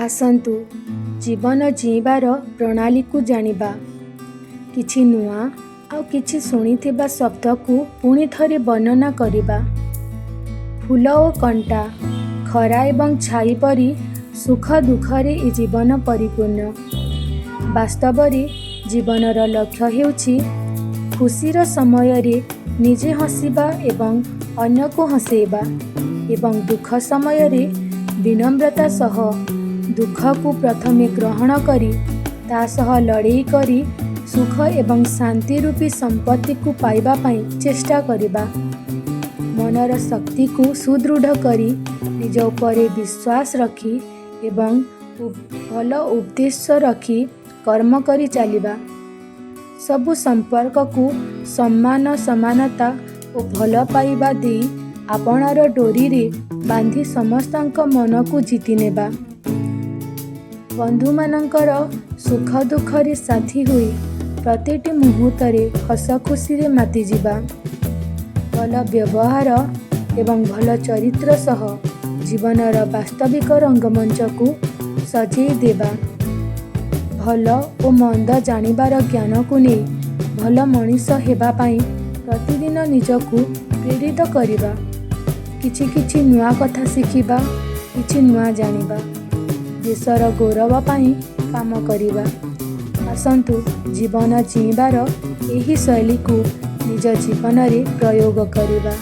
ଆସନ୍ତୁ ଜୀବନ ଜୀଇଁବାର ପ୍ରଣାଳୀକୁ ଜାଣିବା। କିଛି ନୂଆ ଆଉ କିଛି ଶୁଣିଥିବା ଶବ୍ଦକୁ ପୁଣି ଥରେ ବର୍ଣ୍ଣନା କରିବା। ଫୁଲ ଓ କଣ୍ଟା, ଖରା ଏବଂ ଛାଇ ପରି ସୁଖ ଦୁଃଖରେ ଏ ଜୀବନ ପରିପୂର୍ଣ୍ଣ। ବାସ୍ତବରେ ଜୀବନର ଲକ୍ଷ୍ୟ ହେଉଛି ଖୁସିର ସମୟରେ ନିଜେ ହସିବା ଏବଂ ଅନ୍ୟକୁ ହସେଇବା ଏବଂ ଦୁଃଖ ସମୟରେ ବିନମ୍ରତା ସହ ଦୁଃଖକୁ ପ୍ରଥମେ ଗ୍ରହଣ କରି ତା ସହ ଲଢ଼େଇ କରି ସୁଖ ଏବଂ ଶାନ୍ତି ରୂପୀ ସମ୍ପତ୍ତିକୁ ପାଇବା ପାଇଁ ଚେଷ୍ଟା କରିବା। ମନର ଶକ୍ତିକୁ ସୁଦୃଢ଼ କରି, ନିଜ ଉପରେ ବିଶ୍ୱାସ ରଖି ଏବଂ ଭଲ ଉଦ୍ଦେଶ୍ୟ ରଖି କର୍ମ କରି ଚାଲିବା। ସବୁ ସମ୍ପର୍କକୁ ସମ୍ମାନ, ସମାନତା ଓ ଭଲ ପାଇବା ଦେଇ ଆପଣାର ଡୋରିରେ ବାନ୍ଧି ସମସ୍ତଙ୍କ ମନକୁ ଜିତିନେବା। ବନ୍ଧୁମାନଙ୍କର ସୁଖ ଦୁଃଖରେ ସାଥୀ ହୋଇ ପ୍ରତିଟି ମୁହୂର୍ତ୍ତରେ ହସ ଖୁସିରେ ମାତିଯିବା। ଭଲ ବ୍ୟବହାର ଏବଂ ଭଲ ଚରିତ୍ର ସହ ଜୀବନର ବାସ୍ତବିକ ରଙ୍ଗମଞ୍ଚକୁ ସଜେଇ ଦେବା। ଭଲ ଓ ମନ୍ଦ ଜାଣିବାର ଜ୍ଞାନକୁ ନେଇ ଭଲ ମଣିଷ ହେବା ପାଇଁ ପ୍ରତିଦିନ ନିଜକୁ ପ୍ରେରିତ କରିବା। କିଛି କିଛି ନୂଆ କଥା ଶିଖିବା, କିଛି ନୂଆ ଜାଣିବା, ଦେଶର ଗୌରବ ପାଇଁ କାମ କରିବା। ଆସନ୍ତୁ ଜୀବନ ଜୀଇଁବାର ଏହି ଶୈଳୀକୁ ନିଜ ଜୀବନରେ ପ୍ରୟୋଗ କରିବା।